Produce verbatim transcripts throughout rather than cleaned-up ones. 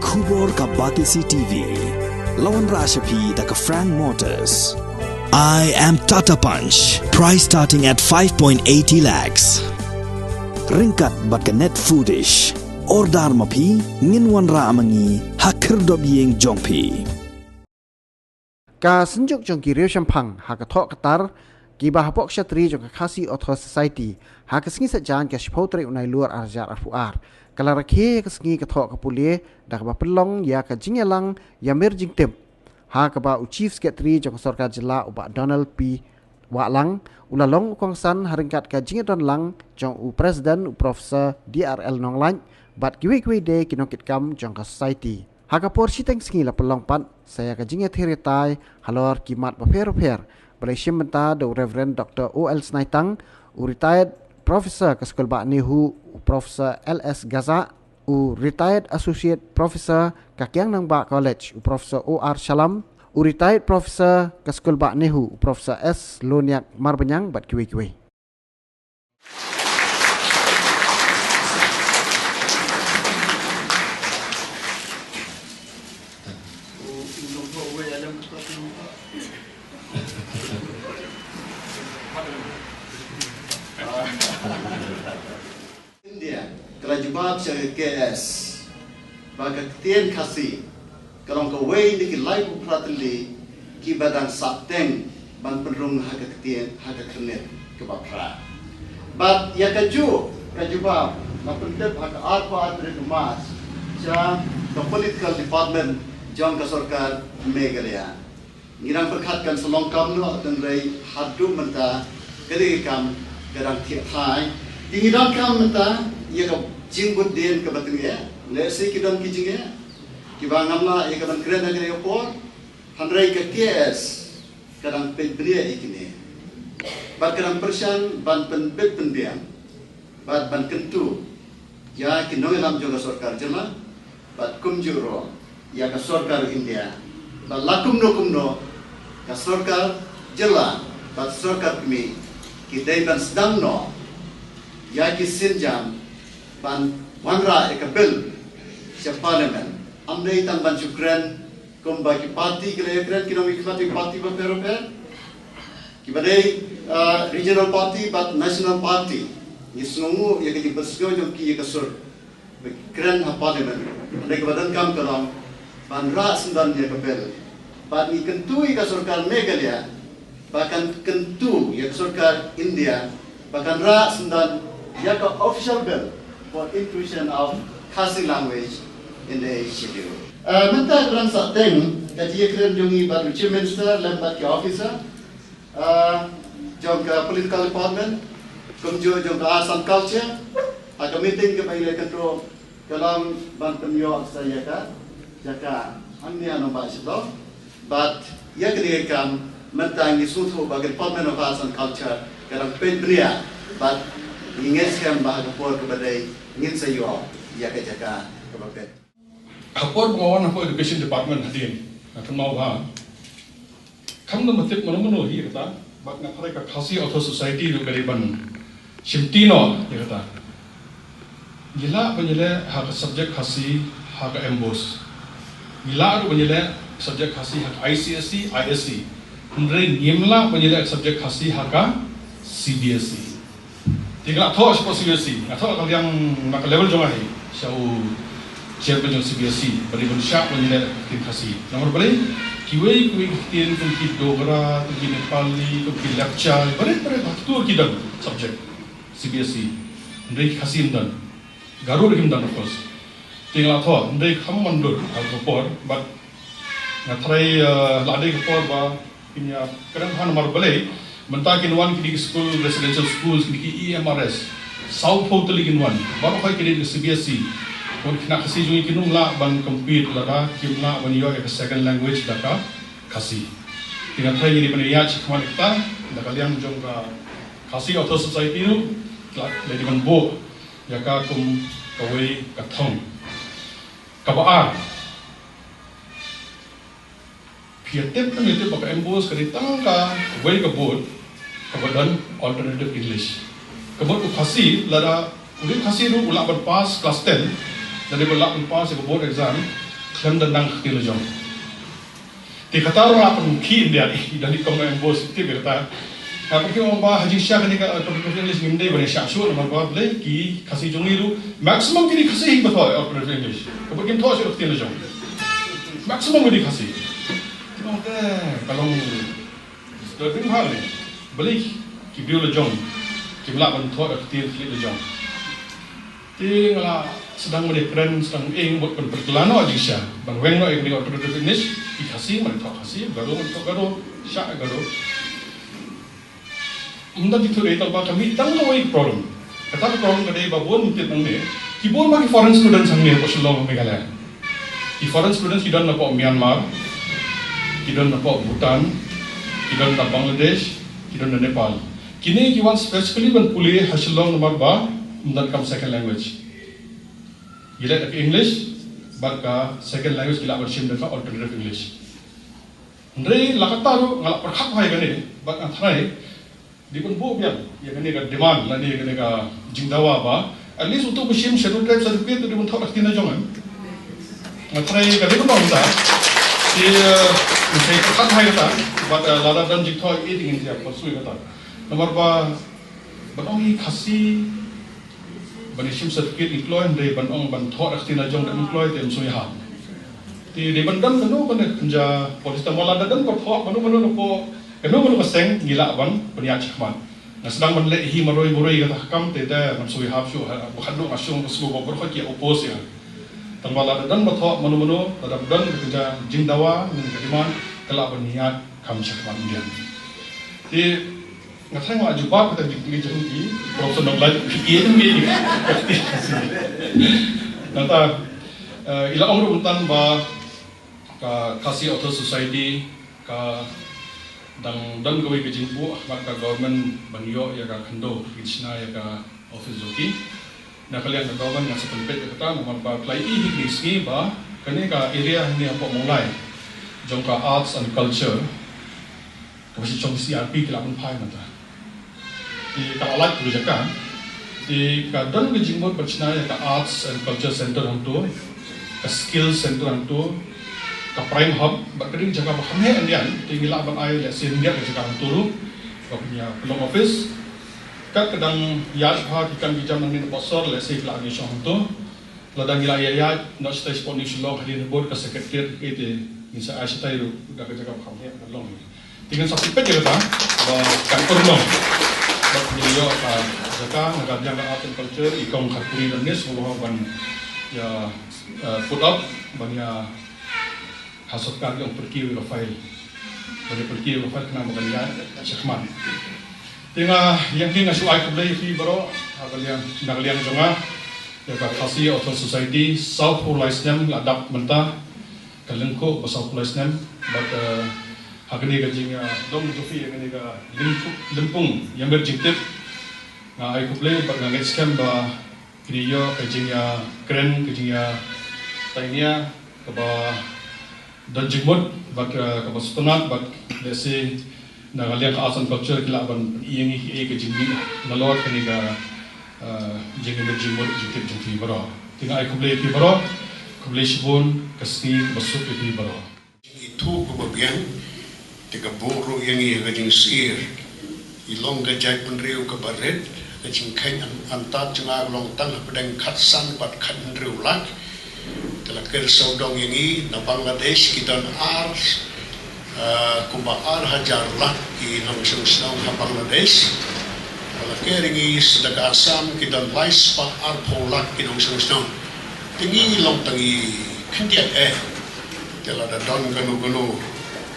Khubor ka Batesi T V. La wanrah sha phi da ka Frank Motors. I am Tata Punch. Price starting at five point eighty lakhs. Ryngkat bad ka Net Foodish. Order ma phi, ngin wanrah ma ngi ha khyrdop ïing jong phi. Ka synjuk jong ki riewshemphang ha ka thoh ka tar kiba hapoh ka shatri jong ka Khasi Authors Society ha ka sngi Saitjaiñ ka shiphew tarik u Nailur arhajar arphew ar ka la rakhe ïa ka sngi ka thoh ka pule da kaba pynlong ïa ka jingïalang ïamir jingtip ha kaba u Chief Secretary jong ka Sorkar Jylla u Bah Donald P Wahlang u la long u kongsan ha ryngkat ka jingïadonlang jong u President u Professor D R L Nonglait bad kiwei kiwei de ki nongkitkam jong ka Society. Ha ka por shiteng sngi la pynlong pat sa ïa ka jingïathir ïatai halor ki mat bapher bapher ba la shim bynta da u Reverend Doctor O L Snaitang, u Retired Professor ka Skul Bah NEHU, u Professor L S Gazah, u Retired Associate Professor ka Kiang Nangbah College, u Professor O R Shallam, u Retired Professor ka Skul Bah NEHU, u Professor S Loniak Marbaniang bad kiwei kiwei. India ka la jubab sha ka K S ba ka ktien Khasi ka long kawei na ki laiphew phra tylli kiba dang sah teng ban pynrung ha ka ktien, ha ka kyrnit kaba phra. Bad ïa kajuh ka jubab la pyntip ha ka arphew ar tarik March sha ka Political Department jong ka Sorkar Meghalaya. Ngi dang pyrkhat kan sa long kam noh, hynrei haduh mynta kane ka kam ka dang thiah thai. Te ngi donkam mynta ïa ka jingbud dien kaba tyngeh. Lehse ki don ki jingeh kiba ngam lah ïa ka ban kren ha kane ka por, hynrei ka K S ka dang peit bniah ïa kine bad ka dang pyrshang ban pynbit pynbiang bad ban kyntu ïa ki nongïalam jong ka Sorkar Jylla bad kumjuh ruh ïa ka Sorkar India. Bad la kumno kumno ka Sorkar Jylla bad Sorkar Kmie ki dei ban sdang noh ïa ki sienjam ban wanrah ïa ka Bill sha Parliament. Ym dei tang ban shu kren kumba ki party ki la ïakren, ki nongmihkhmat ki party bapher bapher, kiba dei, ah, regional party bad national party. Ngi sngewnguh ïa ka jingpynsngew jong ki ïa ka sur ba ki kren ha Parliament. Hynrei kaba donkam ka long ban rah syndon ïa ka Bill. Bad ngi kyntu ïa ka Sorkar Meghalaya ba kan kyntu ïa ka Sorkar India ba kan rah syndon ïa ka Official Bill for inclusion of Khasi language in the Eighth Schedule. Ah, mynta ka dang sah teng ka jingïakren jong ngi bad u Chief Minister lem bad ki officer, ah, jong ka Political Department, kumjuh jong ka Arts and Culture. Ha ka meeting kaba ngi la ïakynduh ka long ban pynïoh sa ïa ka jaka hangne ha Nongbah Shillong. Bad ïa kane ka kam mynta ngi sngewthuh ba ka Department of Arts and Culture ka dang peit bniah bad ngi ngeit skhem ba ha ka por kaba dei ngin sa ïoh ïa ka jaka kaba peit. Ha por ba nga wan hapoh Education Department hadien, nga kynmaw ba kham da tip mano mano hi kata, bad nga tharai ka Khasi Author Society ruh ka dei ban shimti noh ïa kata. Ngi lah ban ïaleh ha ka subject Khasi ha ka MBOSE. Ngi lah ruh ban ïaleh subject Khasi ha ka I C S E, I S E. Hynrei ngim lah ban ïaleh subject Khasi ha ka C B S E. Te nga la thoh shapoh C B S E, nga thoh ka liang na ka level jong nga hi sha u chairman jong C B S E, ba dei ban shah ban ïaleh ktien Khasi. Namar balei, kiwei kiwei ki ktien kum ki Dogra, kum ki Nepali, kum ki Lepcha, barit barit ha kito ki don subject C B S E. Hynrei Khasi ym don. Garo ruh kim don, of course. Te nga la thoh, hynrei kham man dur ha ka por, bad nga tharai, eh, la dei ka por ba kin ïa kren ha, namar balei mynta kin wan kine ki school, residential schools, kine ki E M R S, sawphew tylli kin wan, baroh hi ki dei ka C B S E. Ki khynnah Khasi jong ngi kim lah ban compete lada kim lah ban ïoh ïa ka second language da ka Khasi. Te nga tharai ngi dei ban ïaid shakhmat ïa kata, da ka liang jong ka Khasi Author Society ruh la dei ban buh ïa ka kum kawei ka thong. Kaba ar, phi ïa tip ne ym tip ba ka MBOSE ka dei tang kawei ka board kaba don alternative English. Ka board u Khasi, lada u dei Khasi ruh u lah ban pass class ten, lada u lah ban pass ïa ka board exam, Khlem da nang ka ktien la jong. Te kata ruh nga pynkhih India, i da ni kong em bos tip ïa kata. Nga pynkhih ong ba ha jingshisha kane ka orthographic English ngim dei ban ïa shah shuh namar ba balei ki Khasi jong ngi ruh maximum kine Khasi hi ba thoh orthographic English. Ka bad kim thoh shuh ka ktien la jong. Maximum kine Khasi. Te ong te ka long disturbing bha ne. Balei ki briew la jong kim lah ban thoh ka ktien khlieh la jong. Te nga la sdang ban ïakren sdang ïeng bad pynpylla noh jingshisha ban weng noh ïa kane ka orthographic English, ki Khasi ban thoh Khasi, Garo ban thoh Garo, shah Garo. Ym don jingthoh dei tang ba ka mih tang kawei ka problem. Kata ka problem ka dei ba bun mynta nangne ki bun ba ki foreign students hangne hapoh Shillong, Meghalaya. Ki foreign students ki don napoh Myanmar, ki don napoh Bhutan, ki don na Bangladesh, ki don na Nepal. Kine ki wan specifically ban pule ha Shillong namar ba ym don kam second language. Ngi leh da ka English bad ka second language ngi lah ban shim da ka alternative English. Hynrei la katta ruh nga la pyrkhat bha ïa kane bad nga tharai dei ban buh biang ïa kane ka demand lane ïa kane ka jingdawa ba at least uto ba shim Scheduled Tribe certificate te dei ban thoh da ka ktien la jong em. Nga tharai ka dei ban long ta. Te, eh, nga tharai pyrkhat bha ïa kata bad, eh, lada don jingthoh ïa te ngin ïa pursue ïa kata. Namar ba ban ong i Khasi ban ïa shim certificate ngi kloi, hynrei ban ong ban thoh da ka ktien la jong da ngi kloi te ym sngewbha. Te dei ban don kano kano ka jingpolicy, tang ba lada don ba thoh mano mano napoh kano kano ka seng ngi lah ban pynïaid shakhmat. Nga sdang ban leh hi marwei marwei kata ka kam te te ngam sngewbha shuh, ha ba khatduh nga shong ka sngewbha baroh ki oppose ïa. Tang ba lada don ba thoh mano mano, lada don ka jingdawa ne ka demand, ka lah ban ïaid kham shakhmat biang. Te nga tharai nga la jubab kata ka jingkylli jong i Professor Nonglait, i ïa ngi. Nangta, eh, i la ong ruh mynta ba ka Khasi Authors Society ka dang don kawei ka jingbuh ha khmat ka government ban ïoh ïa ka khyndew ki shna ïa ka office jong ki. Na ka liang ka government nga sa pynpeit ïa kata namar ba ka la ïohi ha kine ki sngi ba kane ka area hangne hapoh Mawlai jong ka arts and culture kaba shong C R P ki la pynphai mynta. Te ka la lait ka jaka. Te ka don ka jingmut ban shna ïa ka Arts and Culture Center hangto, ka Skills Center hangto, ka Prime Hub, bad ka dei ka jaka ba kham heh hynrei, te ngi lah ban ai lehse hynrei ka jaka hangto ruh, ba pynïa pynlong office. Kat ka dang ïaid bha ki kam ki jam nangne na Bosor, lehse ki lah ban ïashong hangto. Lada ngi la ïa ïaid noh shatai shapoh New Shillong hadien habud ka secretariat, te ngin sa ai shatai ruh da ka jaka ba kham heh ka long. Te ngin sa pynpeit ïa kata ba kan urlong. Ba ngin ïoh ka jaka na ka liang ka art and culture, i kong Kharpuri Danis, u ban ïa, eh, put up ban ïa ha sorkar ki ong pyrkiew ïa ka file. Ban ïa pyrkiew ïa ka file khnang ba kan ïaid shakhmat. Te nga ïa ki nga shu ai khublei ïa phi baroh, ha ka liang, na ka liang jong nga, ïa ka Khasi Authors Society, sawphew lai snem la dap mynta, ka lyngkhuh ba sawphew lai snem, bad, eh, ha kane ka jing, eh, dong jong phi ïa kane ka lympung, lympung ïamir jingtip, nga ai khublei, bad nga ngeit skhem ba Kine ïoh ka jingïakren, ka jingïatainia kaba don jingmut bad, eh, kaba sngewtynnat bad lehse na ka liang ka arts and culture ki lah ban ïeng ïa ka jingmih nalor kane ka, eh, jingmih jingmut jingtip jong phi baroh. Te nga ai khublei ïa phi baroh, khublei shibun, ka sngi kaba suk ïa phi baroh. Ithuh kaba biang, te ka buh ruh ïa ngi ha ka jingsyier. I long ka jaitbynriew kaba rit, ka jingkheiñ an-, antad jong nga ka long tang hapdeng khatsan bad khathynriew lak. Te la ker sawdong ïa ngi na Bangladesh ki don ar, ah, kumba ar hajar lak ki nongshong shnong ha Bangladesh. Te la ker ïa ngi sha ka Assam ki don lai spah arphew lak ki nongshong shnong. Te ngi long tang i khyndiat eh. Te lada don kano kano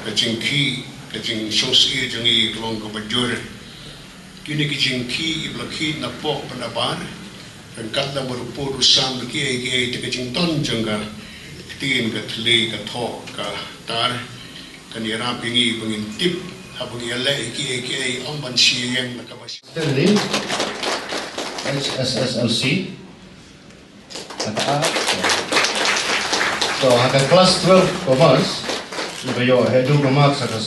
ka jingkhih, ka jingsngewsih jong ngi ka long kaba jur. Kine ki jingkhih i ba la khih na pok bad na bar. Ryngkat lem bad u pud u sam kiei kiei te ka jington jong ka ktien ka thylliej ka thoh ka tar. Kan ïarap ïa ngi ba ngin tip haba ngi ïaleh ïa kiei kiei ym ban shu ïeng na kaba shu. Stanley, H S S L C. Kata, ah, so, ha ka class twelve commerce, ngi ba ïoh haduh ka marks ha ka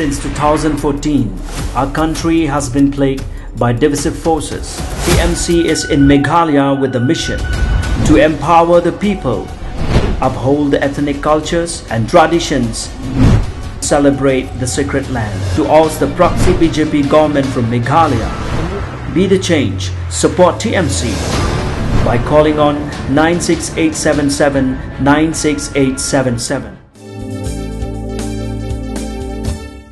Since two thousand fourteen, our country has been plagued by divisive forces. T M C is in Meghalaya with the mission to empower the people, uphold the ethnic cultures and traditions, celebrate the sacred land. To oust the proxy B J P government from Meghalaya, be the change, support T M C by calling on nine six eight seven seven nine six eight seven seven.